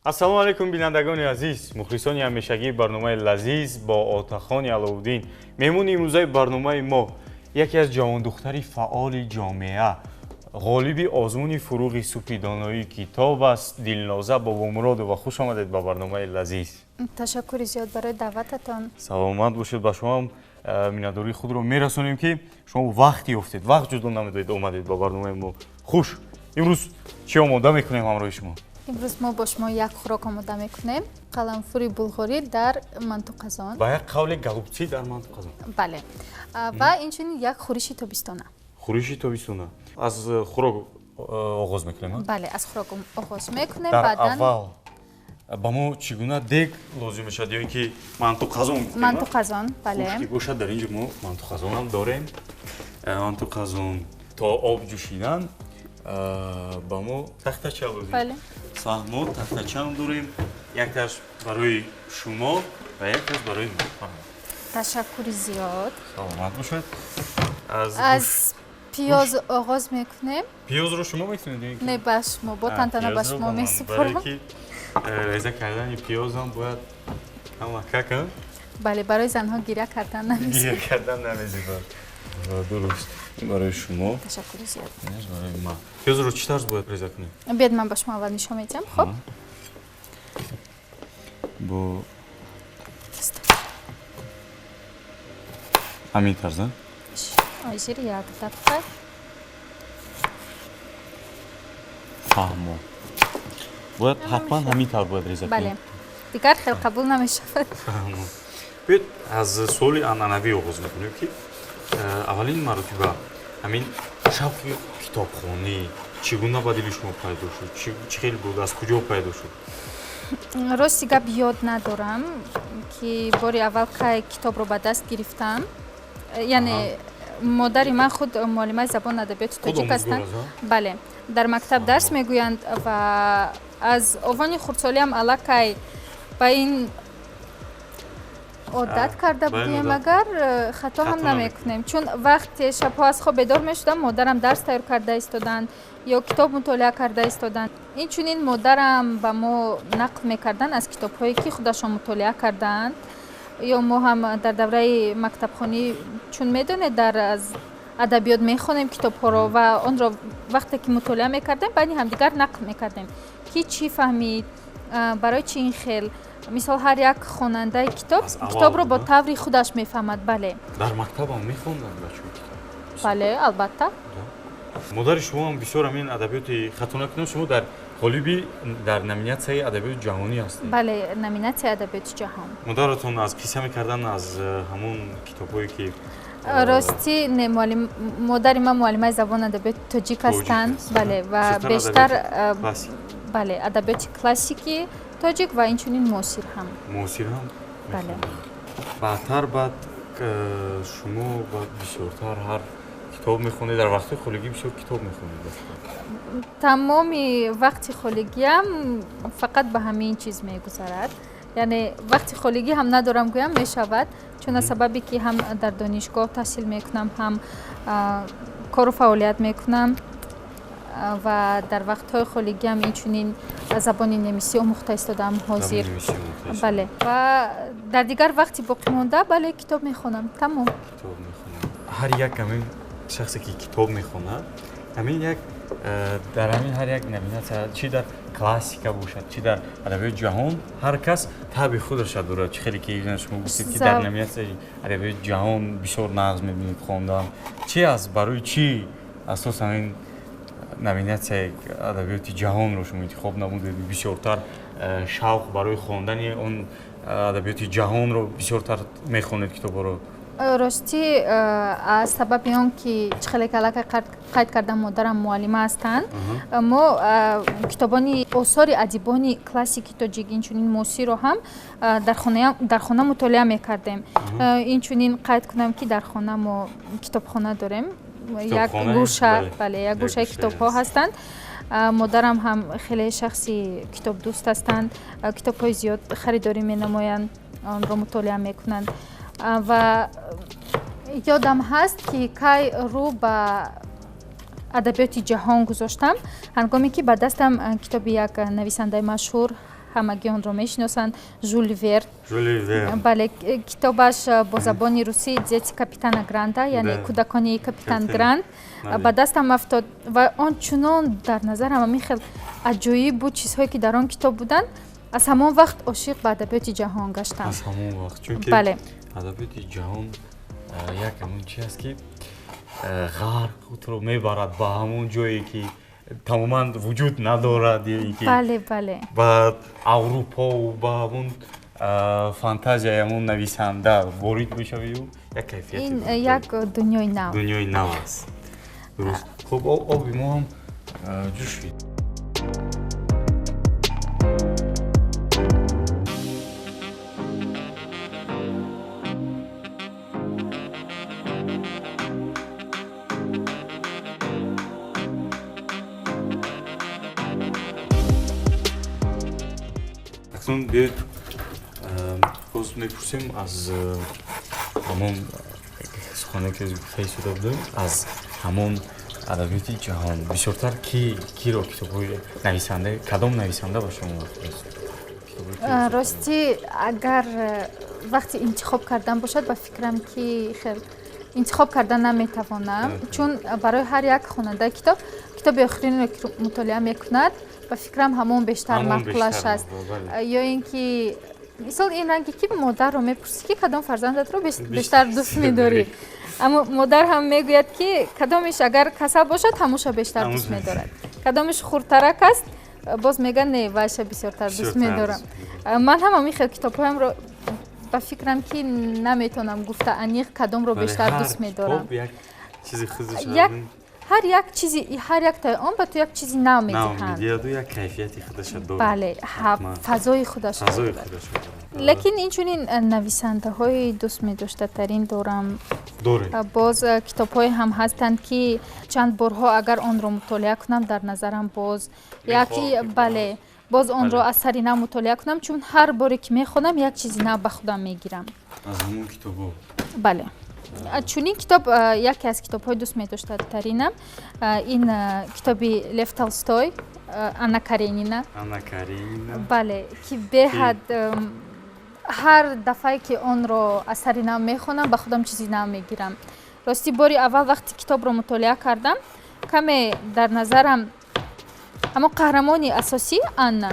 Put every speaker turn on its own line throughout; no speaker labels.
Ассалому алайкум, бинандагони азиз, мухлисони ҳамешагии барномаи «Лазиз» бо Отахони Аловуддин. Меҳмони имрӯзаи барномаи мо яке аз ҷавондухтари фаъоли ҷомеа, ғолиби озмуни «Фуруғи субҳи доноии китоб» аст, Дилноза Бобомуродова. Хуш омадед ба барномаи «Лазиз».
Ташаккури зиёд барои даъвататон.
Саломат бошед. Ба шумоам миннатдории худро мерасонем, ки шумо вақт ёфтед, вақт ҷудо намудед, омадед ба барномаи мо. Хуш, имрӯз чӣ омода мекунем ҳамроҳи шумо?
Имрӯз мо бо шумо як хӯрок омода мекунем: қаламфури булғорӣ дар мантуқазон.
Ба як қавле, голубцы дар мантуқазон.
Бале, ва инчунин як хӯриши тобистона.
Хӯриши тобистона. Аз хӯрок оғоз мекунем?
Бале, аз хӯрок оғоз мекунем.
Дар аввал ба мо чӣ гуна дег лозим мешавад ё ин ки мантуқазон?
Мантуқазон, бале.
Хуш ки бошад, дар ин ҷо мо мантуқазонам дорем. Мантуқазон то об ҷӯшидан ба мо тахтача лозим.
Бале.
Фаҳмо, тахтачаам дорем, якташ барои шумо ва якташ барои мо.
Ташаккури зиёд.
Саломат бошед.
Аз пиёз оғоз мекунем.
Пиёзро шумо мекунед?
Не, ба шумо бо тантана ба шумо месупорам.
Ки реза кардани пиёзам бояд ҳамакакам.
Бале, барои занҳо гиря кардан намезебад.
Гиря кардан намезебад, дуруст. Барои шумо.
Ташаккури зиёд.
Барои ман. Пиёзро чӣ тарз бояд реза кунем?
Биёд, ман ба шумо аввал нишон медиҳам, хуб.
Бо ҳамин тарз?
Ҳозир, як дақиқа.
Фаҳмо, бояд ҳатман ҳамин тавр бояд реза кунем?
Бале, дигар хел қабул намешавад.
Биёед, аз суоли анъанавӣ оғоз мекунем, ки аввалин маротиба ҳамин шавқи китобхонӣ чӣ гуна ба дили шумо пайдо шуд? Чӣ хел буд, аз куҷо пайдо шуд?
Рости гап, ёд надорам, ки бори аввал кай китобро ба даст гирифтам. Яъне модари ман худ муаллимаи забон адабиёти тоҷик ҳастанд, бале, дар мактаб дарс мегӯянд ва аз овони хурдсолиам аллакай ба ин одат карда будем, агар хато ҳам намекунем, чун вақте шабҳо аз хоб бедор мешудам, модарам дарс тайёр карда истоданд ё китоб мутолиа карда истоданд. Инчунин модарам ба мо нақл мекарданд аз китобҳое, ки худашон мутолиа кардаанд, ё мо ҳам дар давраи мактабхонӣ, чун медонед, дар адабиёт мехонем китобҳоро ва онро вақте ки мутолиа мекардем, байни ҳамдигар нақл мекардем, ки чӣ фаҳмид, барои чӣ ин хел. Мисол, ҳар як хонандаи китоб китобро бо таври худаш мефаҳмад, бале.
Дар мактабам мехонданд бачаҳо китоб?
Бале, албатта.
Модари шумоам бисёр ҳамин адабиёти, хато накунам, шумо дар ғолиби дар номинатсияи адабиёти ҷаҳонӣ ҳастед?
Бале, номинатсияи адабиёти ҷаҳон.
Модаратон аз қисса мекардан аз ҳамон китобҳое ки
Ростӣ, не, модари ман муаллимаи забон адабиёти тоҷик ҳастанд, бале, ва бештар, бале, адабиёти классики тоҷик ва инчунин муосир ҳам.
Муосир ҳам?
Бале.
Баъдтар баъд шумо бисёртар ҳар китоб мехонед, дар вақтҳои холигӣ бисёр китоб мехонед?
Тамоми вақти холигиам фақат ба ҳамин чиз мегузарад, яъне вақти холигӣ ҳам надорам, гӯям мешавад, чун аз сабабе ки ҳам дар донишгоҳ таҳсил мекунам, ҳам кору фаъолият мекунам ва дар вақтҳои холигиам инчунин забони немисӣ омӯхта истодаам ҳозир, бале, ва дар дигар вақти боқимонда, бале, китоб мехонам, тамом.
Ҳар як ҳамин шахсе, ки китоб мехонад, ҳамин як дар ҳамин ҳар як номинатсия, чӣ дар классика бошад, чӣ дар адабиёти ҷаҳон, ҳар кас таби худаша дорад. Чӣ хеле ки шумо гуфтед, ки дар номинатсияи адабиёти ҷаҳон бисёр нағз мебинед хондан, чи аст, барои чӣ асос ҳамин номинатсияи адабиёти ҷаҳонро шумо интихоб намудед, бисёртар шавқ барои хондани он адабиёти ҷаҳонро бисёртар мехонед китобҳоро?
Ростӣ, аз сабаби он ки чӣ хеле ки аллакай қайд кардам, модарам муаллима ҳастанд, мо китобони осори адибони классики тоҷик, инчунин муосирро ҳам дар хона мутолиа мекардем. Инчунин қайд кунам, ки дар хона мо китобхона дорем, як гӯша, бале, як гӯшаи китобҳо ҳастанд. Модарам ҳам хеле шахси китобдӯст ҳастанд, китобҳои зиёд харидорӣ менамоянд, онро мутолиа мекунанд. Ва ёдам ҳаст, ки кай рӯ ба адабиёти ҷаҳон гузоштам: ҳангоме ки ба дастам китоби як нависандаи машҳур ҳамагӣ онро мешиносанд, Жюл Верн. Бале, китобаш бо забони русӣ «Дети капитана Гранта», яъне «Кӯдакони капитан Грант», ба дастам афтод ва он чунон дар назарам ҳамин хел аҷоиб буд, чизҳое ки дар он китоб буданд. Аз ҳамон вақт ошиқ ба адабиёти ҷаҳон гаштам.
Аз ҳамон вақт, чунки
бале,
адабиёти ҷаҳон як ҳамон чи аст, ки ғарқ туро мебарад ба ҳамон ҷое, ки тамоман вуҷуд надорад, ё ин ки
бале бале
ба Аврупову ба ҳамон фантазияи ҳамон нависанда ворид мешавию як кайфияти.
Ин як дунёи нав.
Дунёи нав аст, дуруст. Хуб, оби мо ҳам ҷӯшид. Акнун биёед, боз мепурсем аз ҳамон сухане, ки гуфта истода будем, аз ҳамон адабиёти ҷаҳон бисёртар ки киро, китобҳои нависанда, кадом нависанда ба шумо маъқул аст?
Ростӣ, агар вақти интихоб кардан бошад, ба фикрам, ки хел интихоб кардан наметавонам, чун барои ҳар як хонандаи китоб китоби охиринро ки мутолиа мекунад, ба фикрам, ҳамон бештар маъқулаш аст. Ё ин ки мисол ин ранге ки модарро мепурсӣ, ки кадом фарзандатро бештар дӯст медорӣ, аммо модар ҳам мегӯяд, ки кадомиш агар касал бошад, ҳамуша бештар дӯст медорад, кадомиш хурдтарак аст, боз мегӯяд, не, вайша бисёртар дӯст медорам. Ман ҳам ҳамин хел китобҳоямро, ба фикрам, ки наметавонам гуфта аниқ кадомро бештар дӯст медорам. Ҳар як чизи, ҳар яктаи он ба ту як чизи нав медиҳанд.
Як кайфияти худаша дорад.
Бале, фазои худаша. Лекин инчунин нависандаҳои дӯст медоштатарин дорам. Боз китобҳое ҳам ҳастанд, ки чанд борҳо агар онро мутолиа кунам, дар назарам боз як, бале, боз онро аз сари нав мутолиа кунам, чун ҳар боре ки мехонам, як чизи нав ба худам мегирам.
Аз ҳамон китобҳо.
Бале, чунин китоб, яке аз китобҳои дӯст медоштатаринам ин китоби Лев Толстой «Анна Каренина».
«Анна Каренина».
Бале, ки беҳад ҳар дафъае ки онро аз сари нав мехонам, ба худам чизи нав мегирам. Ростӣ, бори аввал вақте китобро мутолиа кардам, каме дар назарам ҳамон қаҳрамони асосӣ Анна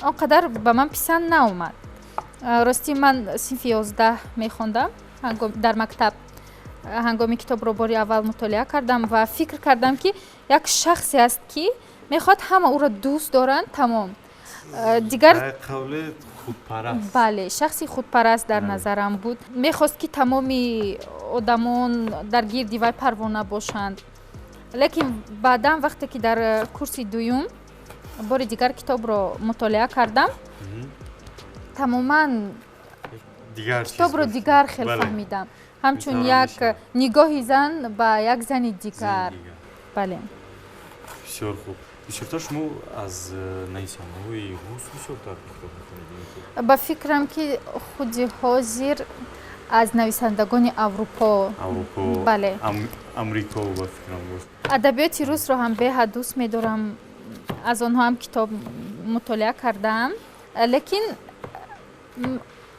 он қадар ба ман писанд наомад. Ростӣ, ман синфи 11 мехондам дар мактаб, ҳангоми китобро бори аввал мутолиа кардам ва фикр кардам, ки як шахсе аст, ки мехоҳад ҳама ӯро дӯст доранд, тамом, дигар. Бале, шахси худпараст дар назарам буд, мехост, ки тамоми одамон дар гирди вай парвона бошанд. Лекин баъдан, вақте ки дар курси дуюм бори дигар китобро мутолиа кардам, тамоман китобро дигар хел фаҳмидам, ҳамчун як нигоҳи зан ба як зани дигар, бале.
Бисёр хуб. Бисёртар шумо аз нависандаҳои рус бисёртар китоб мехонед?
Ба фикрам, ки худи ҳозир аз нависандагони Аврупо.
Аврупо.
Бале.
Амрико, ба фикрам, боз.
Адабиёти русро ҳам беҳад дӯст медорам, аз онҳо ҳам китоб мутолиа кардаам, лекин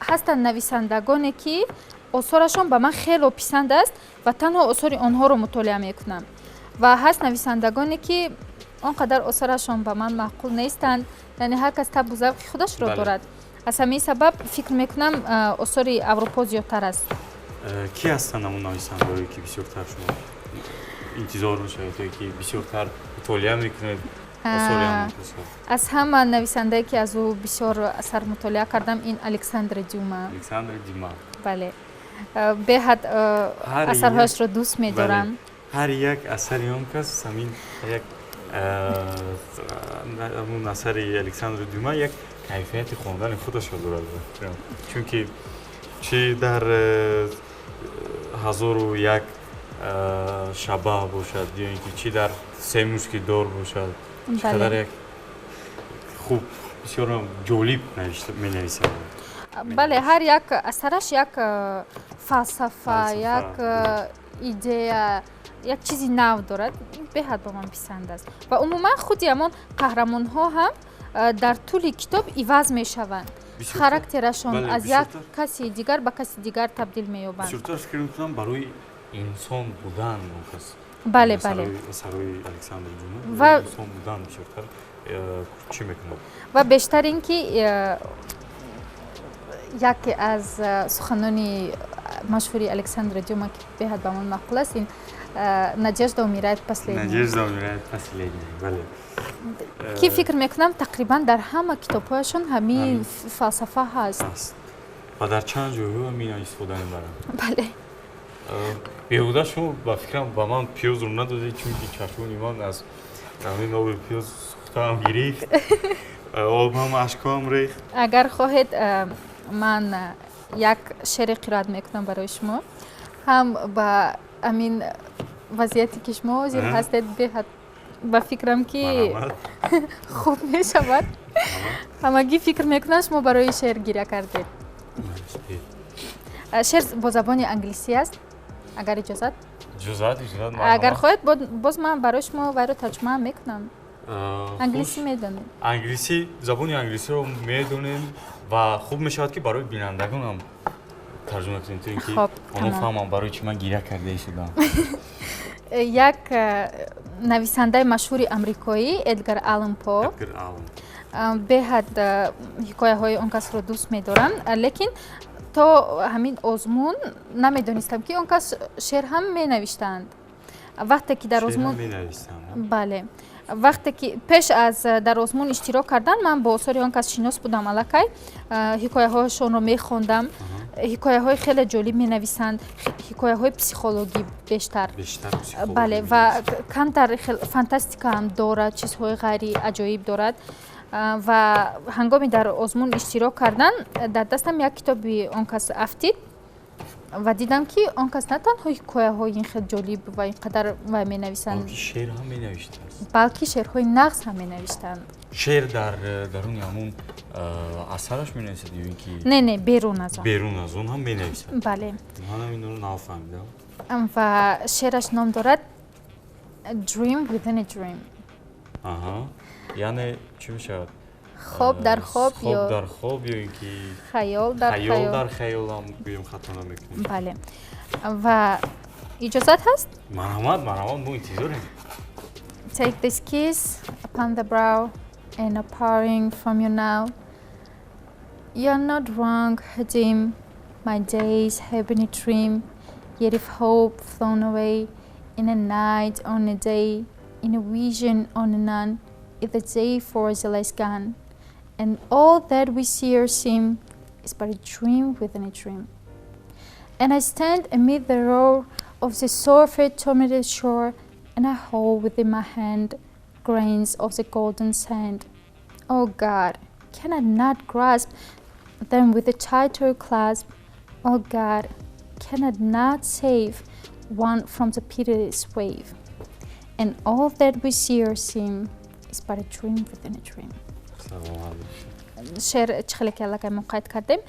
ҳастанд нависандагоне, ки осорашон ба ман хело писанд аст ва танҳо осори онҳоро мутолиа мекунам, ва ҳаст нависандагоне, ки он қадар осорашон ба ман маъқул нестанд. Яъне ҳар кас табу завқи худашро дорад. Аз ҳамин сабаб фикр мекунам, осори Аврупо зиёдтар аст.
Кӣ ҳастанд ҳамон нависандаое, ки бисёртар шумо интизор мешавед ё ки бисёртар мутолиа мекунед?
Аз ҳама нависандае, ки аз ӯ бисёр асар мутолиа кардам, ин Александр Дюма.
Александр Дюма.
Бале, беҳад асарҳояшро дӯст медорам.
Ҳар як асари он кас, ҳамин як ҳамун асари Александр Дюма як кайфияти хондани худашро дорад, чунки чи дар «Ҳазору як шаба» бошад ё ин ки чи дар «Се мушкетёр» бошад, чӣ қадар як хуб, бисёр ҷолиб менависад.
Бале, ҳар як асараш як фалсафа, як идея, як чизи нав дорад. Беҳад ба ман писанд аст ва умуман худи ҳамон қаҳрамонҳо ҳам. дар тӯли китоб иваз мешаванд, характерашон аз як каси дигар ба каси дигар табдил меёбанд.
Бисёртар фикр мекунам, барои инсон будан он кас
Бале.
Асарҳои Александр Дюма инсон будан бисёртар чӣ мекунад.
Ва бештар ин ки яке аз суханони машҳури Александра Дюма, ки беҳад ба ман маъқул аст, ин «Надежда умирает последняя».
«Надежда умирает последняя», бале.
Ки фикр мекунам, тақрибан дар ҳама китобҳояшон ҳамин фалсафа ҳаст.
Ва дар чанд ҷойҳо ҳамина истифода мебаранд.
Бале.
Беҳуда шумо, ба фикрам, ба ман пиёзро надодед, чунки чашмони ман аз ҳамин оби пиёз сӯхтаам гирифт, обам ашкоам рехт.
Агар хоҳед, ман як шеъре қироат мекунам барои шумо, ҳам ба ҳамин вазъияте ки шумо ҳозир ҳастед, беҳад ба фикрам, ки хуб мешавад. Ҳамагӣ фикр мекунам, шумо барои шеър гиря кардед. Шеър бо забони англисӣ аст, агар иҷозат.
Иҷозат, иҷозат.
Агар хоҳед, боз ман барои шумо вайро тарҷумаам мекунам. Англисӣ медонед?
Англисӣ, забони англисиро медонем ва хуб мешавад, ки барои бинандагонам тарҷума кунем, то ин ки онҳо фаҳмам, барои чӣ ман гиря карда истодам.
Як нависандаи машҳури амрикоӣ, Эдгар Аллан По, беҳад ҳикояҳои он касро дӯст медорам, лекин то ҳамин озмун намедонистам, ки он кас шеър ҳам менавиштанд. Вақте ки дар озмун, бале, вақте ки пеш аз дар озмун иштирок кардан ман бо осори он кас шинос будам, аллакай ҳикояҳояшонро мехондам. Ҳикояҳои хеле ҷолиб менависанд, ҳикояҳои психологӣ бештар, бале, ва камтар фантастика ҳам дорад, чизҳои ғайри аҷоиб дорад. Ва ҳангоми дар озмун иштирок кардан дар дастам як китоби он кас афтид ва дидам, ки он кас на танҳо ҳикояҳои ин хел ҷолиб ва ин қадар вай менависанд, балки шеърҳои нағз ҳам менавиштанд.
Шеър дар даруни ҳамун асараш менависад ё ин ки?
Не, берун аз он.
Берун аз он ҳам менависад?
Бале.
Манам инро нафаҳмидам.
Ва шеъраш ном дорад «Dream within a Dream».
Аҳа, яъне чӣ мешавад?
Хоб дар хоб.
Хоб дар хоб ё ин ки
хаёл дар
хаёл дар хаёлам гӯем, хато намекунем.
Бале, ва иҷозат ҳаст?
Марҳамат, марҳамат, мо интизорем.
Take this kiss upon the brow and a parting from you now. You're not wrong, Hadim. My days have been a dream, yet if hope flown away in a night on a day, in a vision on a none, if the day for the less gone, and all that we see or seem is but a dream within a dream. And I stand amid the roar of the surf tormented shore, and I hold within my hand grains of the golden sand. Oh God, can I not grasp them with a tighter clasp? Oh God, can I not save one from the pitiless wave? And all that we see or seem is but a dream within a dream. Шеър, чӣ хеле ки аллакай мо қайд кардем,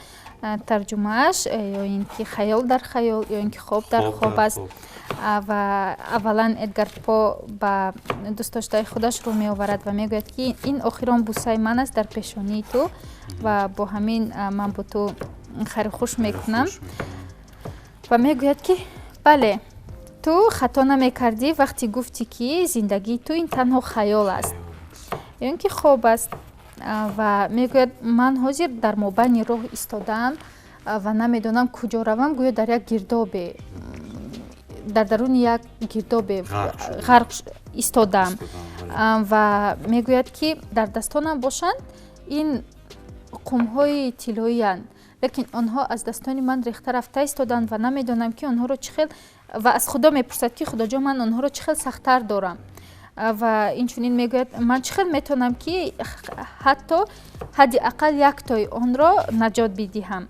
тарҷумааш ё ин ки хаёл дар хаёл, ё ин ки хоб дар хоб аст. Ва аввалан Эдгар По ба дӯстдоштаи худаш рӯ меоварад ва мегӯяд, ки ин охирон бусаи ман аст дар пешонии ту ва бо ҳамин ман бо ту хайру хуш мекунам. Ва мегӯяд, ки бале, ту хато намекардӣ, вақте гуфтӣ, ки зиндагии ту ин танҳо хаёл аст ё ин ки хоб аст. Ва мегӯяд, ман ҳозир дар мобайни роҳ истодаам ва намедонам куҷо равам, гӯё дар як гирдобе, дар даруни як гирдобе ғарқ истодаам. Ва мегӯяд, ки дар дастонам бошанд ин қумҳои тиллоиянд, лекин онҳо аз дастони ман рехта рафта истоданд ва намедонам, ки онҳоро чӣ хел. Ва аз Худо мепурсад, ки Худоҷон, ман онҳоро чӣ хел сахттар дорам? Ва инчунин мегӯяд, ман чӣ хел метавонам, ки ҳатто ҳадди ақал яктои онро наҷот бидиҳам?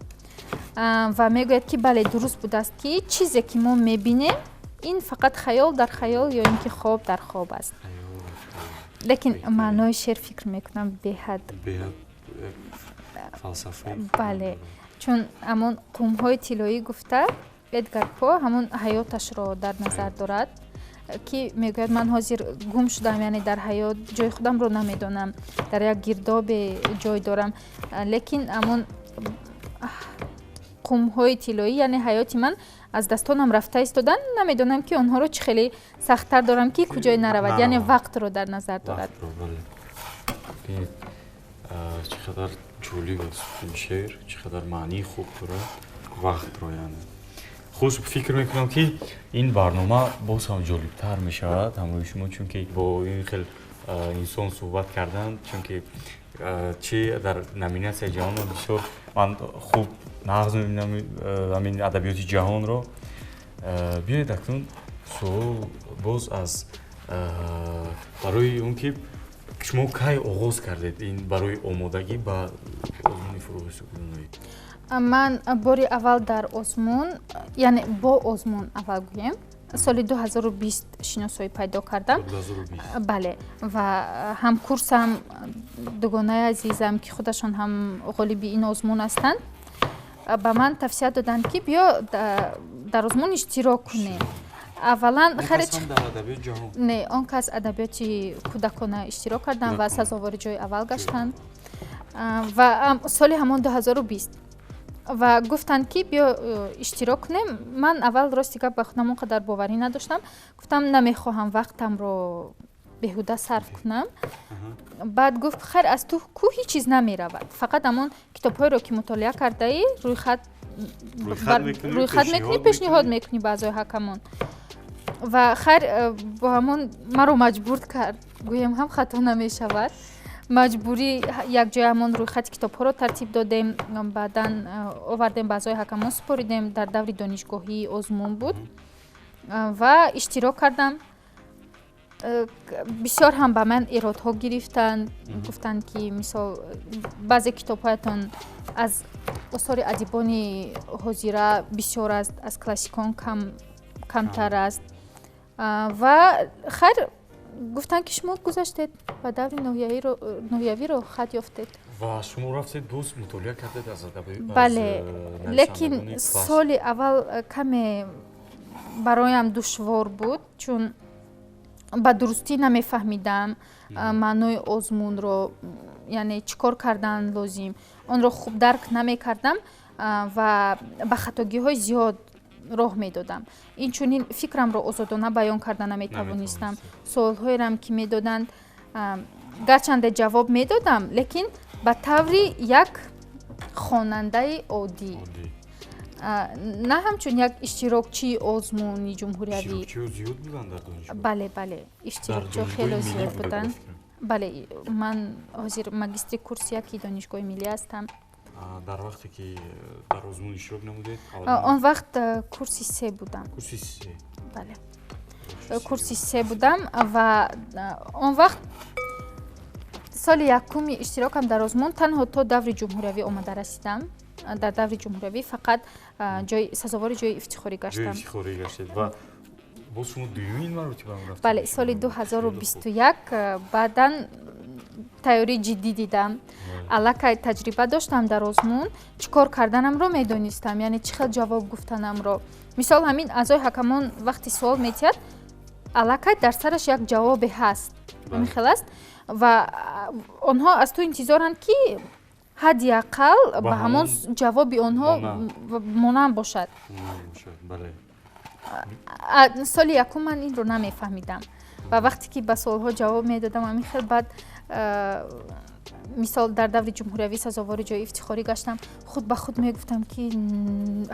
Ва мегӯяд, ки бале, дуруст будааст, ки чизе ки мо мебинем, ин фақат хаёл дар хаёл ё ин ки хоб дар хоб аст. Лекин маънои шеър, фикр мекунам, беҳад бале, чун ҳамон қумҳои тиллоӣ гуфта, Эдгар По ҳамон ҳаёташро дар назар дорад. Ки мегӯяд: «Ман ҳозир гум шудам, яъне дар ҳаёт ҷои худамро намедонам, дар як гирдобе ҷой дорам, лекин ҳамон қумҳои тиллоӣ, яъне ҳаёти ман, аз дастонам рафта истоданд, намедонам, ки онҳоро чӣ хеле сахттар дорам, ки куҷое наравад». Яъне вақтро дар назар дорад.
Чӣ қадар ҷолиб аст ин шеър, чӣ қадар маънии хуб дорад. Вақтро яъне. Хуш, фикр мекунам, ки ин барнома боз ҳам ҷолибтар мешавад ҳамроҳи шумо, чунки бо ин хел инсон суҳбат кардан, чунки чи дар номинатсияи ҷаҳонро бисёр ман хуб нағз мебинам, ҳамин адабиёти ҷаҳонро. Биёед, акнун суол боз аз барои он ки шумо кай оғоз кардед ин барои омодагӣ ба озмуни Фурӯғи субҳи?
Ман бори аввал дар озмун, яъне бо озмун, аввал гӯем, соли 2020 шиносоӣ пайдо кардам. Бале, ва ҳамкурсам, дугонаи азизам, ки худашон ҳам ғолиби ин озмун ҳастанд, ба ман тавсия доданд, ки биё, дар озмун иштирок кунем. Аввалан не, он кас адабиёти кӯдакона иштирок карданд ва сазовори ҷои аввал гаштанд. Ва соли ҳамон 2020 ва гуфтанд, ки биё, иштирок кунем. Ман аввал, рости гап, ба худам он қадар боварӣ надоштам. Гуфтам, намехоҳам вақтамро беҳуда сарф кунам. Баъд гуфт: «Хайр, аз ту ку ҳеҷ чиз намеравад, фақат ҳамон китобҳоеро, ки мутолиа кардаӣ, рӯйхат мекунӣ, пешниҳод мекунӣ ба аъзои ҳакамон». Ва хайр, бо ҳамон маро маҷбур кард, гӯем ҳам хато намешавад. Маҷбурӣ якҷоя ҳамон рӯйхати китобҳоро тартиб додем, баъдан овардем, ба аъзои ҳакамон супоридем. Дар даври донишгоҳии озмун буд ва иштирок кардам. Бисёр ҳам ба ман эродҳо гирифтанд, гуфтанд, ки мисол, баъзе китобҳоятон аз осори адибони ҳозира бисёр аст, аз классикон камтар аст. Ва хайр, гуфтанд, ки шумо гузаштед ба даври ноҳиявиро хат ёфтед.
Ва шумо рафтед, боз мутолиа кардед аз адабиёт?
Бале, лекин соли аввал каме бароям душвор буд, чун ба дурустӣ намефаҳмидам маънои озмунро, яъне чӣ кор кардан лозим, онро хуб дарк намекардам ва ба хатогиҳои зиёд роҳ медодам. Инчунин фикрамро озодона баён карда наметавонистам. Суолҳоерам, ки медоданд, гарчанде ҷавоб медодам, лекин ба таври як хонандаи оддӣ, на ҳамчун як иштирокчии озмуни ҷумҳуриявӣ. Бале, иштирокчиҳо хеле зиёд буданд. Бале, ман ҳозир магистри курси яки Донишгоҳи миллӣ ҳастам.
Дар вақте ки дар озмун иштирок намудед?
Он вақт курси се будам.
Курси се.
Бале, курси се будам. Ва он вақт, соли якуми иштирокам дар озмун, танҳо то даври ҷумҳуриявӣ омада расидам. Дар даври ҷумҳуриявӣ фақат сазовори ҷои ифтихорӣ гаштам.
Ифтихорӣ гаштед ва боз шумо дуюмин маротиба рафтед?
Бале, соли 2021 баъдан тайёрии ҷиддӣ дидам. Аллакай таҷриба доштам дар озмун, чӣ кор карданамро медонистам, яъне чӣ хел ҷавоб гуфтанамро. Мисол, ҳамин аъзои ҳакамон вақти суол метиҳад, аллакай дар сараш як ҷавобе ҳаст, ҳамин хел аст, ва онҳо аз ту интизоранд, ки ҳадди ақал ба ҳамон ҷавоби онҳо монанд бошад. Соли якум ман инро намефаҳмидам ва вақте ки ба суолҳо ҷавоб медодам, ҳамин хел, баъд, мисол, дар даври ҷумҳуриявӣ сазовори ҷои ифтихорӣ гаштам, худ ба худ мегуфтам, ки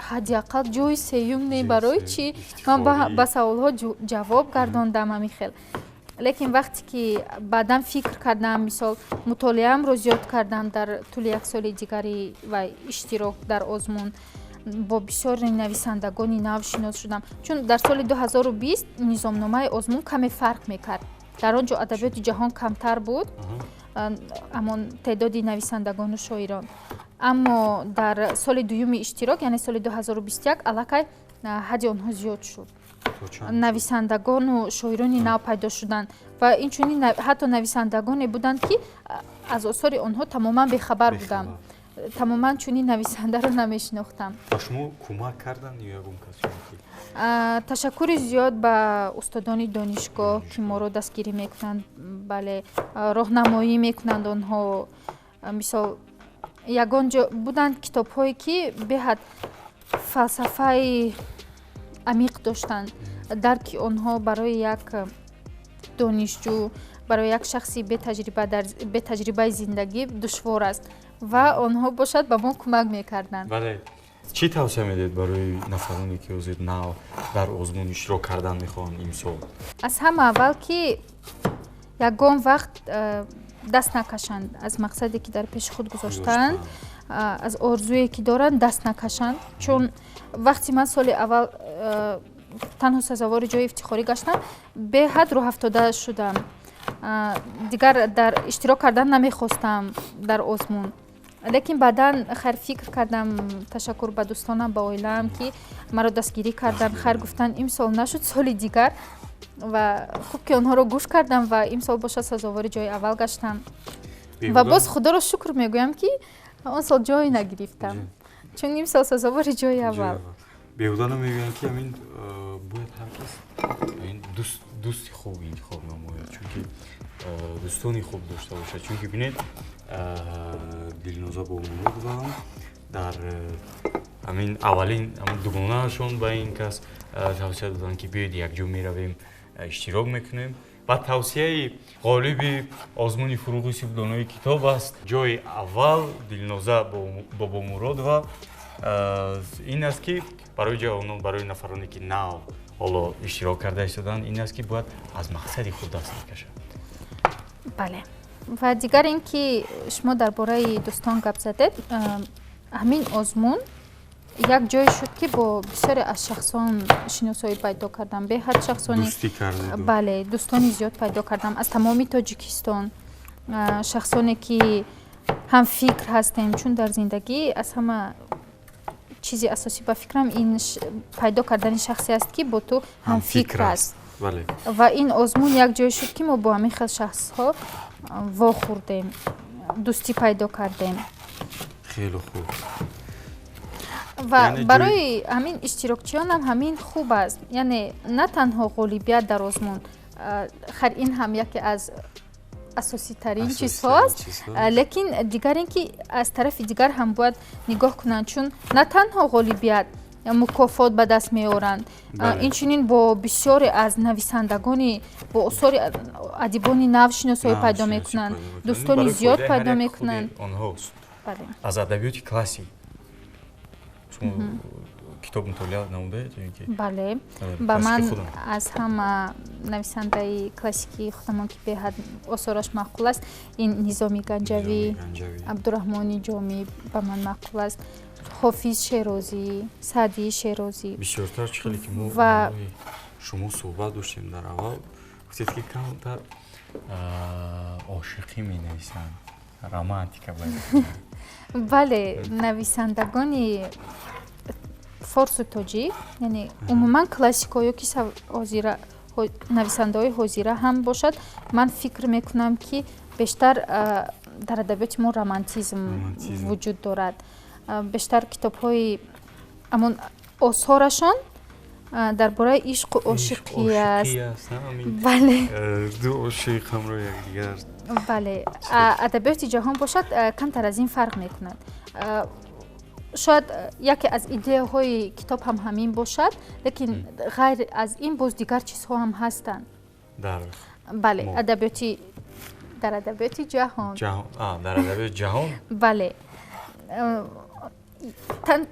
ҳадди ақал ҷои сеюм не, барои чӣ ман ба саволҳо ҷавоб гардондам, ҳамин хел. Лекин вақте ки баъдан фикр кардам, мисол, мутолиаамро зиёд кардам, дар тӯли як соли дигари ва иштирок дар озмун бо бисёри нависандагони нав шинос шудам, чун дар соли 2020 низомномаи озмун каме фарқ мекард. Дар он ҷо адабиёти ҷаҳон камтар буд, ҳамон теъдоди нависандагону шоирон. Аммо дар соли дуюми иштирок, яъне соли 2021, аллакай ҳадди онҳо зиёд шуд, нависандагону шоирони нав пайдо шуданд ва инчунин ҳатто нависандагоне буданд, ки аз осори онҳо тамоман бехабар будам, тамоман чунин нависандаро намешинохтам.
Ба шумо кӯмак карданд ё ягон кас?
Ташаккури зиёд ба устодони донишгоҳ, ки моро дастгирӣ мекунанд, бале, роҳнамоӣ мекунанд онҳо. Мисол, ягон ҷо буданд китобҳое, ки беҳад фалсафаи амиқ доштанд. Дарки онҳо барои як донишҷӯ, барои як шахси бетаҷрибаи зиндагӣ душвор аст ва онҳо бошад ба мо кӯмак мекарданд.
Бале, чӣ тавсия медиҳед барои нафароне, ки ҳозир нав дар озмун иштирок кардан мехоҳанд имсол?
Аз ҳама аввал, ки ягон вақт даст накашанд аз мақсаде, ки дар пеши худ гузоштаанд, аз орзуе, ки доранд, даст накашанд. Чун вақти ман соли аввал танҳо сазовори ҷои ифтихорӣ гаштам, беҳад рӯҳафтода шудам, дигар дар иштирок кардан намехостам дар озмун. Лекин баъдан хайр фикр кардам. Ташаккур ба дӯстонам, ба оилаам, ки маро дастгирӣ карданд. Хайр, гуфтанд, имсол нашуд, соли дигар. Ва хуб, ки онҳоро гӯш кардам ва имсол бошад сазовори ҷои аввал гаштам. Ва боз худоро шукр мегӯям, ки он сол ҷой нагирифтам, чун имсол сазовори ҷои аввал.
Беҳуда намегӯянд, ки ҳамин бояд ҳар кас дӯсти хуб интихоб намояд, чунки дӯстони хуб дошта бошад. Чунки бинед, Дилноза Бобомуродова дар ҳамин аввалин дугонаашон ба ин кас тавсия доданд, ки биёед, якҷо меравем, иштирок мекунем. Ва тавсияи ғолиби озмуни «Фуруғи субҳдонои китоб» аст, ҷои аввал Дилноза Бобомуродова, ин аст, ки барои ҷавонон, барои нафароне, ки нав ҳоло иштирок карда истоданд, ин аст, ки бояд аз мақсади худ даст накашанд.
Бале, ва дигар ин ки шумо дар бораи дӯстон гап задед, ҳамин озмун як ҷое шуд, ки бо бисёре аз шахсон шиносоӣ пайдо кардам, беҳад шахсони, бале, дӯстони зиёд пайдо кардам аз тамоми Тоҷикистон, шахсоне, ки ҳамфикр ҳастем. Чун дар зиндагӣ аз ҳама чизи асосӣ, ба фикрам, ин пайдо кардани шахсе аст, ки бо ту ҳамфикр аст. Ва ин озмун як ҷое шуд, ки мо бо ҳамин хел шахсҳо вохӯрдем, дӯстӣ пайдо кардем.
Хеле хуб.
Ва барои ҳамин иштирокчиёнам ҳамин хуб аст, яъне на танҳо ғолибият дар озмун, хайр, ин ҳам яке аз асоситарин чизҳоаст, лекин дигар ин ки аз тарафи дигар ҳам бояд нигоҳ кунанд, чун на танҳо ғолибият, мукофот ба даст меоранд, инчунин бо бисёре аз нависандагони, бо осори адибони нав шиносоӣ пайдо мекунанд, дӯстони зиёд пайдо мекунанд.
Аз адабиёти классик шумо китоб мутолиа намудаед ё ин ки?
Бале, ба ман аз ҳама нависандаи классикии худамон, ки беҳад осораш маъқул аст, ин Низоми Ганҷавӣ, Абдураҳмони Ҷомӣ ба ман маъқул аст, Ҳофиз Шерозӣ, Саъдии Шерозӣ.
Бисёртар чӣ хеле ки мо шумо суҳбат доштем дар аввал, гуфтед, ки камтар ошиқӣ менависанд, романтика.
Бале, нависандагони форсу тоҷик, яъне умуман классикҳое, ки нависандаҳои ҳозира ҳам бошад, ман фикр мекунам, ки бештар дар адабиёти мо романтизм вуҷуд дорад. Бештар китобҳои ҳамон осорашон дар бораи ишқу ошиқӣ аст, бале.
Ду ошиқ ҳамроҳи якдигар.
Бале, адабиёти ҷаҳон бошад камтар аз ин фарқ мекунад. Шояд яке аз идеяҳои китоб ҳам ҳамин бошад, лекин ғайр аз ин боз дигар чизҳо ҳам ҳастанд. Бале, адабиёти дар адабиёти ҷаҳон.
Дар адабиёти ҷаҳон.
Бале,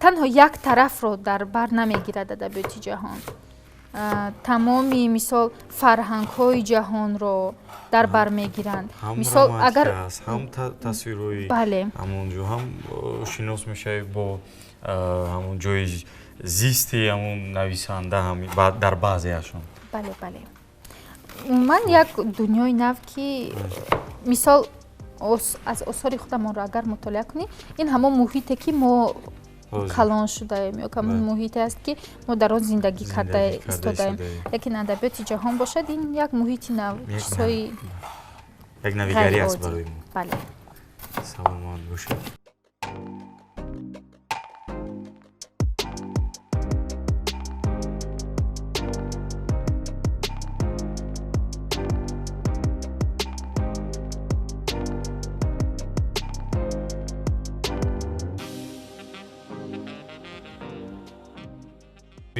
танҳо як тарафро дар бар намегирад адабиёти ҷаҳон, тамоми, мисол, фарҳангҳои ҷаҳонро дар бар мегиранд.
Мисол, агар ҳам тасвирҳои ҳамон ҷо, ҳам шинос мешавӣ бо ҳамон ҷои зисти ҳамон нависанда, ҳам дар баъзеашон.
Бале, умуман як дунёи нав, ки мисол, аз осори худамонро агар мутолиа кунӣ, ин ҳамон муҳите, ки мо калон шудаем, ё ҳамон муҳите аст, ки мо дар он зиндагӣ карда истодаем. Лекин адабиёти ҷаҳон бошад, ин як муҳити нав, чизҳои
як навигарӣ аст барои мо.
Бале.
Саломат бошед.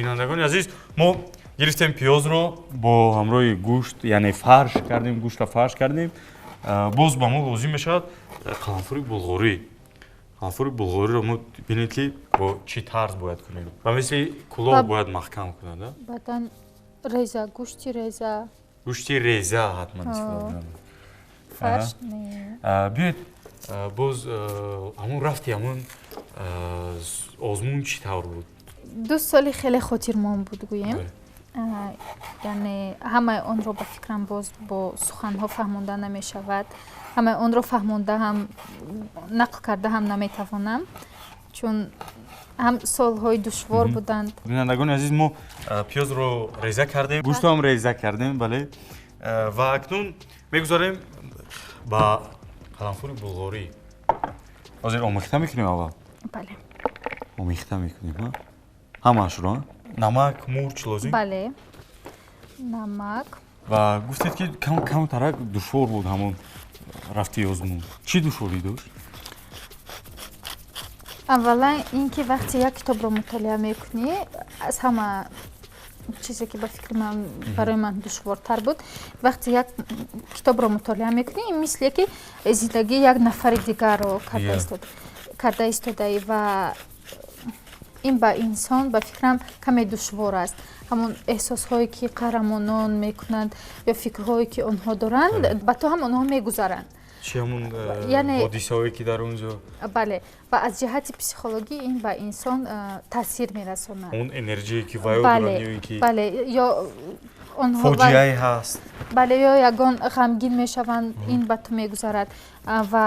Бинандагони азиз, мо гирифтем пиёзро бо ҳамроҳи гӯшт, яъне фарш кардем, гӯштро фарш кардем. Боз ба мо лозим мешавад қаламфури булғорӣ. Қаламфури булғориро мо бинед, ки бо чӣ тарз бояд кунем. Ба мисли кулоҳ бояд маҳкам кунад.
Баъдан реза, гӯшти реза.
Гӯшти реза ҳатман истифода кунад.
Фарш не.
Биёед, боз ҳамун рафти ҳамун озмун чӣ тавр буд?
2 соли хеле хотирмон буд, гӯем. Яъне ҳамаи онро ба фикрам боз бо суханҳо фаҳмонда намешавад, ҳамаи онро фаҳмонда ҳам, нақл карда ҳам наметавонам, чун ҳам солҳои душвор буданд.
Бинандагони азиз, мо пиёзро реза кардем, гӯштро ҳам реза кардем, бале. Ва акнун мегузорем ба қаламфури булғорӣ. Ҳозир омехта мекунем аввал?
Бале.
Омехта мекунем, ҳамаашро? Намак, мурч лозим?
Бале, намак.
Ва гуфтед, ки камтарак душвор буд ҳамон рафти озмун. Чӣ душворӣ дошт?
Аввалан ин ки вақте як китобро мутолиа мекунӣ, аз ҳама чизе ки ба фикри ман барои ман душвортар буд, вақте як китобро мутолиа мекунӣ, ин мисле ки зиндагии як нафари дигарро карда истодаӣ ва ин ба инсон, ба фикрам, каме душвор аст. Ҳамон эҳсосҳое ки қаҳрамонон мекунанд ё фикрҳое ки онҳо доранд, ба ту ҳам онҳо мегузаранд.
Чи ҳамун ҳодисаҳое ки дар он ҷо?
Бале, ва аз ҷиҳати психологӣ ин ба инсон таъсир мерасонад.
Он энергие ки ваё доранд ё ин ки
бале, ё онҳо
фоҷиае ҳаст.
Бале, ё ягон ғамгин мешаванд, ин ба ту мегузарад. Ва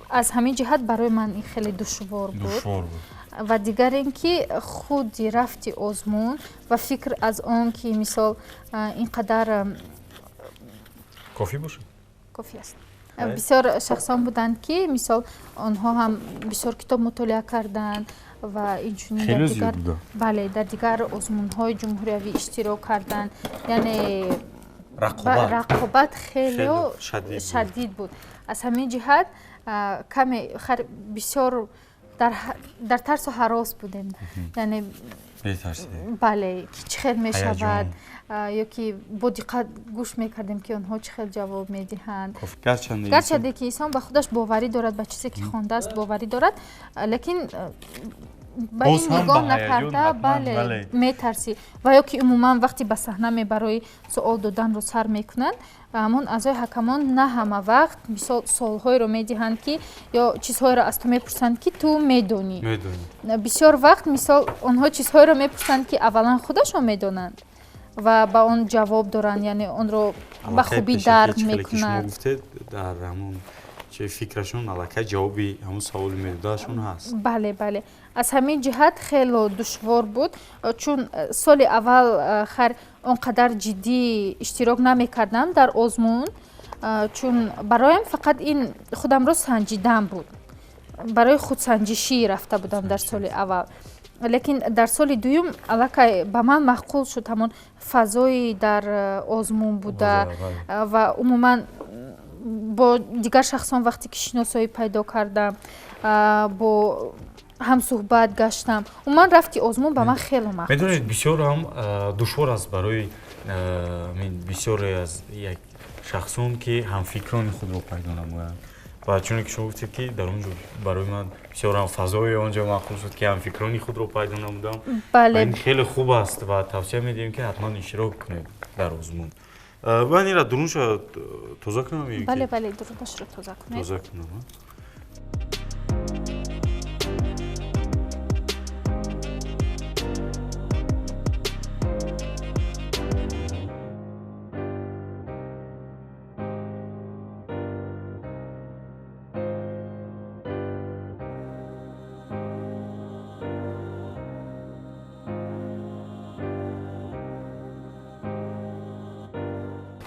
аз ҳамин ҷиҳат барои ман ин хеле душвор буд.
Душвор буд.
Ва дигар ин ки худи рафти озмун ва фикр аз он ки мисол ин қадар
кофӣ бошад?
Кофӣ аст. Бисёр шахсон буданд, ки мисол онҳо ҳам бисёр китоб мутолиа карданд ва инчунин бале, дар дигар озмунҳои ҷумҳуриявӣ иштирок карданд. Яъне рақобат хеле шадид буд. Аз ҳамин ҷиҳат каме бисёр дар тарсу ҳарос будем. Яъне бале, ки чӣ хел мешавад, ё ки бо диққат гӯш мекардем, ки онҳо чӣ хел ҷавоб медиҳанд. Гарчанде ки инсон ба худаш боварӣ дорад, ба чизе ки хондааст боварӣ дорад, лекин ба ин нигоҳ накарда, бале, метарсӣ. Ва ё ки умуман вақте ба саҳна мебарои, суол доданро сар мекунанд, ҳамон аъзои ҳакамон на ҳама вақт мисол суолҳоеро медиҳанд, ки ё чизҳоеро аз ту мепурсанд, ки ту медонӣ. Бисёр вақт мисол онҳо чизҳоеро мепурсанд, ки аввалан худашон медонанд ва ба он ҷавоб доранд, яъне онро ба хубӣ дарк мекунанд.
Дар ҳамон фикрашон аллакай ҷавоби ҳамон саволи медодаашон ҳаст.
Бале, бале. Аз ҳамин ҷиҳат хело душвор буд, чун соли аввал хайр он қадар ҷиддӣ иштирок намекардам дар озмун, чун бароям фақат ин худамро санҷидан буд. Барои худсанҷишӣ рафта будам дар соли аввал. Лекин дар соли дуюм аллакай ба ман маъқул шуд ҳамон фазои дар озмун буда ва умуман бо дигар шахсон вақте ки шиносоӣ пайдо кардам, бо ҳамсуҳбат гаштам, умуман рафти озмун ба ман хело маъқул.
Медонед, бисёр ҳам душвор аст барои бисёре аз як шахсон, ки ҳамфикрони худро пайдо намоянд. Ва чуне ки шумо гуфтед, ки дар он ҷо барои ман бисёр ҳам фазои он ҷо маъқул шуд, ки ҳамфикрони худро пайдо намудам.
Бале.
Ин хеле хуб аст ва тавсия медиҳем, ки ҳатман иштирок кунед дар озмун. Ман инро дурунша тоза кунам?
Бале, бале, дурунашро тоза кунед.
Тоза кунам.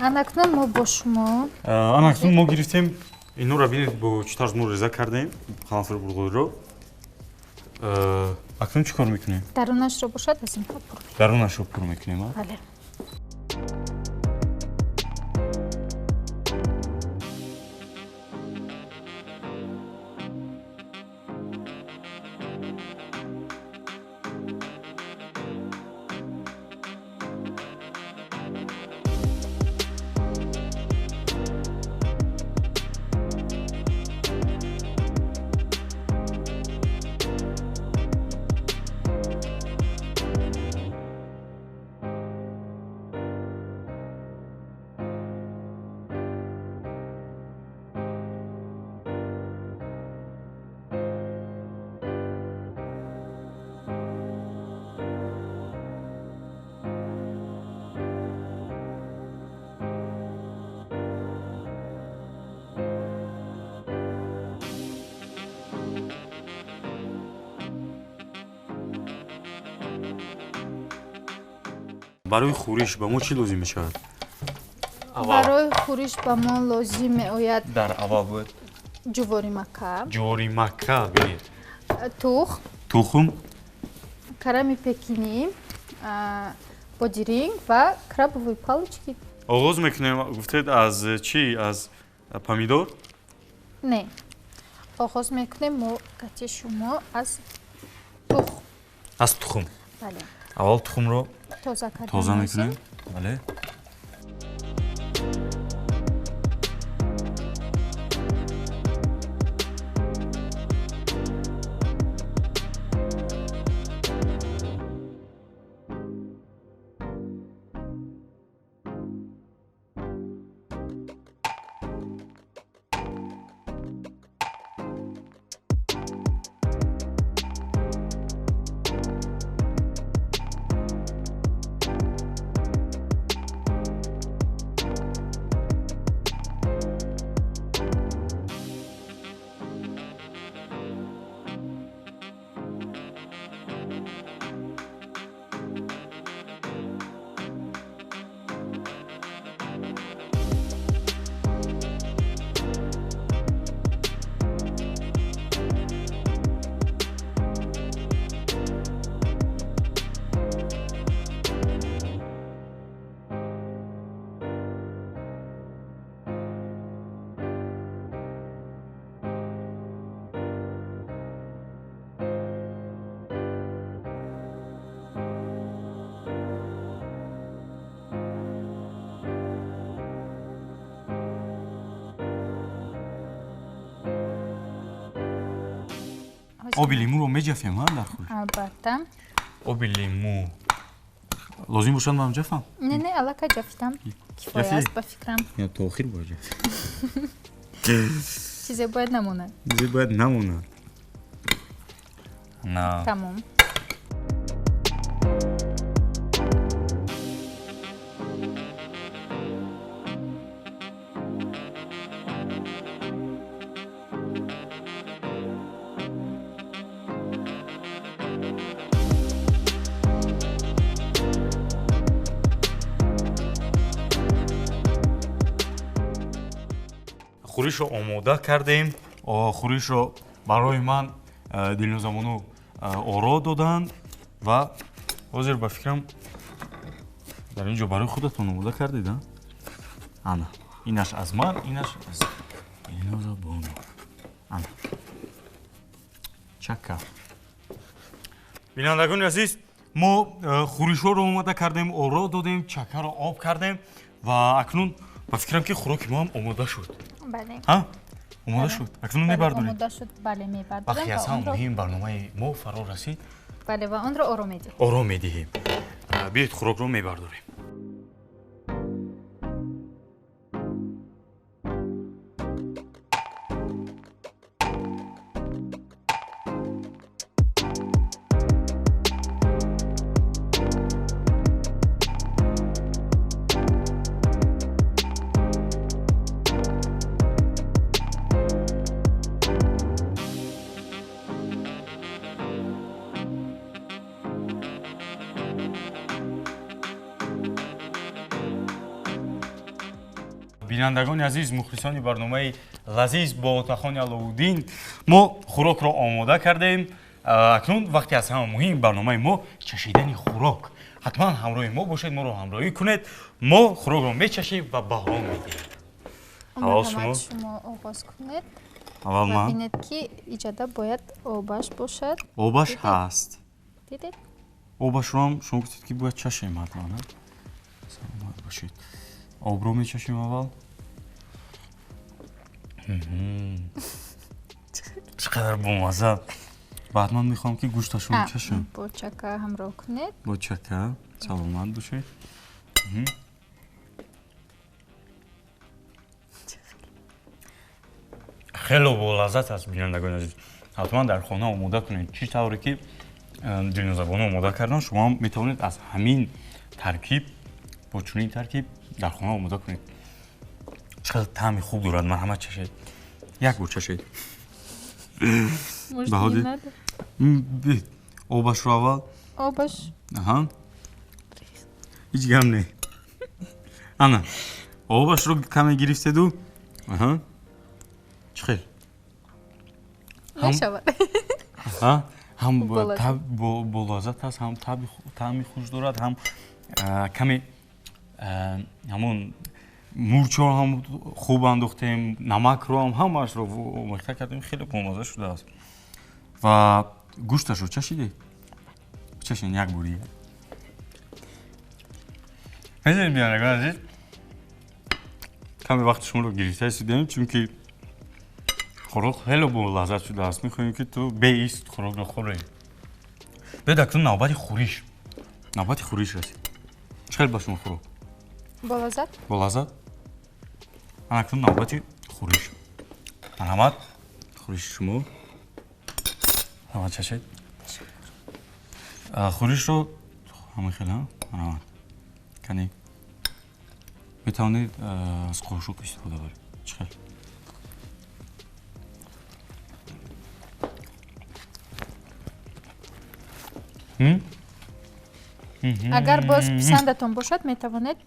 Анакнун мо бо шумо
Анакнун мо гирифтем инҳоро, бинед, бо чӣ тарз мо реза кардем қаламфури булғориро. Акнун чӣ кор мекунем?
Дарунашро бошад аз инҳо пур.
Дарунашро пур мекунем, а?
Бале.
Барои хӯриш ба мо чӣ лозим мешавад?
Барои хӯриш ба мо лозим меояд
дар аввал бояд
ҷувори макка.
Ҷувори макка, бинед.
Тухм.
Тухм.
Карами пекинӣ, бодиринг ва крабовые палочки.
Оғоз мекунем, гуфтед аз чӣ? Аз помидор?
Не. Оғоз мекунем мо кати шумо аз тухм.
Аз тухм.
Бале.
Аввал тухмро
тоза карда
тоза мекунем. Бале. Оби лимӯро меҷафем, дар хӯриш?
Албатта.
Оби лимӯ лозим бошад ман ҷафам?
Не, не, аллакай ҷафидам. Кифоя аст ба фикрам.
То охир бояд ҷафид.
Чизе бояд намонад.
Чизе бояд намонад. На.
Тамом.
Хӯришро омода кардем. Хӯришро барои ман Дилнозабону оро доданд ва ҳозир ба фикрам дар ин ҷо барои худатон омода кардед, а? Ана, инаш аз ман, инаш аз Дилнозабону. Ана. Чака. Бинандагони азиз, мо хӯришҳоро омода кардем, оро додем, чакаро об кардем ва акнун ба фикрам ки хӯроки мо ҳам омода шуд.
Бале.
Ҳа? Омода шуд. Акнун мебардорем.
Омода шуд, бале, мебардорем.
Вақти аз ҳама муҳим барномаи мо фаро расид.
Бале, ва онро оро медиҳем.
Оро медиҳем. Биёед хӯрокро мебардорем. Бинандагони азиз, мухлисони барномаи лазиз бо Отахони Аловуддин, мо хӯрокро омода кардем. Акнун вақти аз ҳама муҳим барномаи мо чашидани хӯрок. Ҳатман ҳамроҳи мо бошед, моро ҳамроҳӣ кунед. Мо хӯрокро мечашем ва баҳо медиҳем. Аввал шумо
оғоз кунед.
Аввал ман.
Бинед ки иҷода бояд обаш бошад.
Обаш ҳаст.
Дидед?
Обашро ҳам шумо гуфтед ки бояд чашем ҳатман. Саломат бошед. Обро мечашем аввал. Чӣ қадар бомазза. Баъд ман мехоҳам ки гӯшташро чашам.
Бо чака ҳамроҳ кунед.
Бо чака. Саломат бошед. Хело болаззат аст, бинандагони азиз. Ҳатман дар хона омода кунед. Чӣ тавре ки Дилнозабону омода кардан, шумо ҳам метавонед аз ҳамин таркиб, бо чунин таркиб дар хона омода кунед. Чӣ қадар таъми хуб дорад. Марҳамат чашед. Як бор чашед.
Может, не надо?
Обашро аввал.
Обаш.
Аҳа. Ҳеҷ гап не. Ана, обашро каме гирифтеду. Аҳа. Чӣ хел?
Мешавад.
Ҳам болаззат аст, ҳам таъми хуш дорад, ҳам каме ҳамон мурчро ҳам хуб андохтем, намакро ҳам ҳамаашро омехта кардем, хеле бомазза шудааст. Ва гӯшташро чашидед? Чашен як бор дигар. Медонед, бинандагони азиз, каме вақти шуморо гирифта истодем, чунки хӯрок хеле болаззат шудааст. Мехоҳем, ки ту беист хӯрокро хӯрӣ. Биёд акнун навбати хӯриш. Навбати хӯриш расид. Чӣ хел ба шумо хӯрок?
Болаззат.
Болаззат? Ана акнун навбати хӯриш. Марҳамат, хӯриши шумо. Марҳамат, чашед. Хӯришро ҳамин хел, марҳамат. Кани метавонед аз қошуқ истифода баред. Чӣ хел?
Агар боз писандатон бошад, метавонед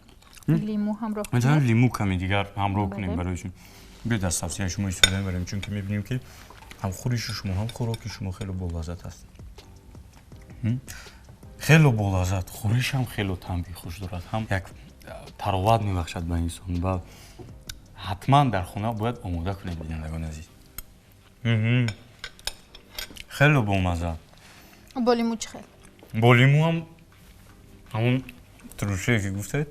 лимӯ ҳамроҳ кунед.
Метавонем лимӯ каме дигар ҳамроҳ кунем барои шумо. Биёед аз тавсияи шумо истифода мебарем, чунки мебинем, ки ҳам хӯриши шумо, ҳам хӯроки шумо хеле болаззат аст. Хеле болаззат, хӯриш ҳам хеле таъми хуш дорад, ҳам як тароват мебахшад ба инсон ва ҳатман дар хона бояд омода кунед, бинандагони азиз. Хеле бомазза.
Бо лимӯ чӣ хел?
Бо лимӯ ҳам ҳамон турушие ки гуфтед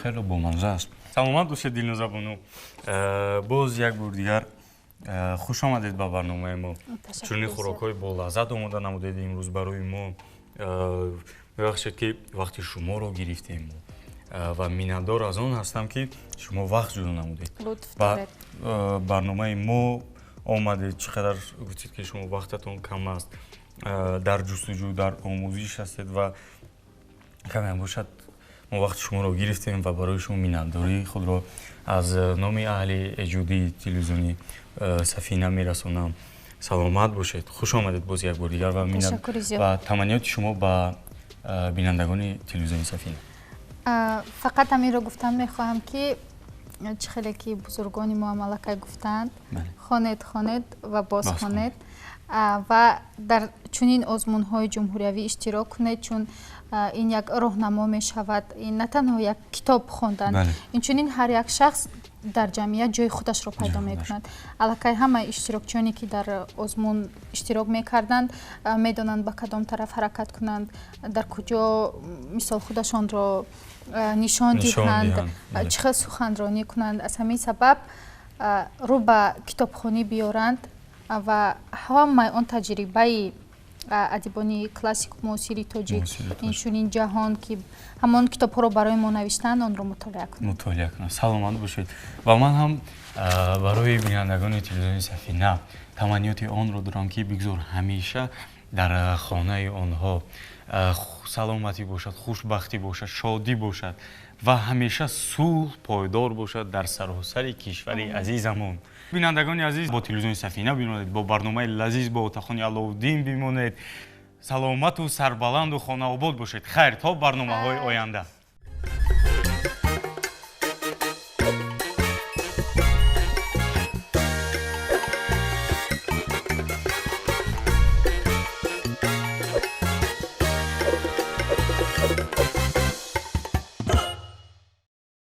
хеле бомазза аст. Саломат бошед, Дилноза бону. Боз як бор дигар хуш омадед ба барномаи мо. Чунин хӯрокҳои болаззат омода намудед имрӯз барои мо. Мебахшед, ки вақти шуморо гирифтем ва миннатдор аз он ҳастам, ки шумо вақт ҷудо намудед. Ба барномаи мо омадед. Чӣ қадар гуфтед, ки шумо вақтатон кам аст, дар ҷустуҷӯ, дар омӯзиш ҳастед ва камеам бошад мо вақти шуморо гирифтем ва барои шумо миннатдории худро аз номи аҳли эҷодии телевизиони Сафина мерасонам. Саломат бошед, хуш омадед боз як бор дигар ва таманниёти шумо ба бинандагони телевизиони Сафина.
Фақат ҳаминро гуфтан мехоҳам, ки чӣ хеле ки бузургони мо аллакай гуфтанд, хонед, хонед ва боз хонед ва дар чунин озмунҳои ҷумҳуриявӣ иштирок кунед, чун ин як роҳнамо мешавад. Ин на танҳо як китоб хондан, инчунин ҳар як шахс дар ҷамъият ҷои худашро пайдо мекунад. Аллакай ҳама иштирокчиёне, ки дар озмун иштирок мекарданд, медонанд ба кадом тараф ҳаракат кунанд, дар куҷо мисол худашонро нишон диҳанд, чӣ хел суханронӣ кунанд. Аз ҳамин сабаб рӯ ба китобхонӣ биёранд ва ҳамаи он таҷрибаи адибони классику муосири тоҷик, инчунин ҷаҳон, ки ҳамон китобҳоро барои мо навиштанд, онро мутолиа кунанд.
Мутолиа кунанд. Саломат бошед. Ва ман ҳам барои бинандагони телевизиони Сафина таманниёти онро дорам, ки бигзор ҳамеша дар хонаи онҳо саломатӣ бошад, хушбахтӣ бошад, шодӣ бошад ва ҳамеша сулҳ пойдор бошад дар саросари кишвари азизамон. Бинандагони азиз, бо телевизиони Сафина бимонед, бо барномаи лазиз бо отахони Аловуддин бимонед. Саломату сарбаланду хонаобод бошед. Хайр, то барномаҳои оянда.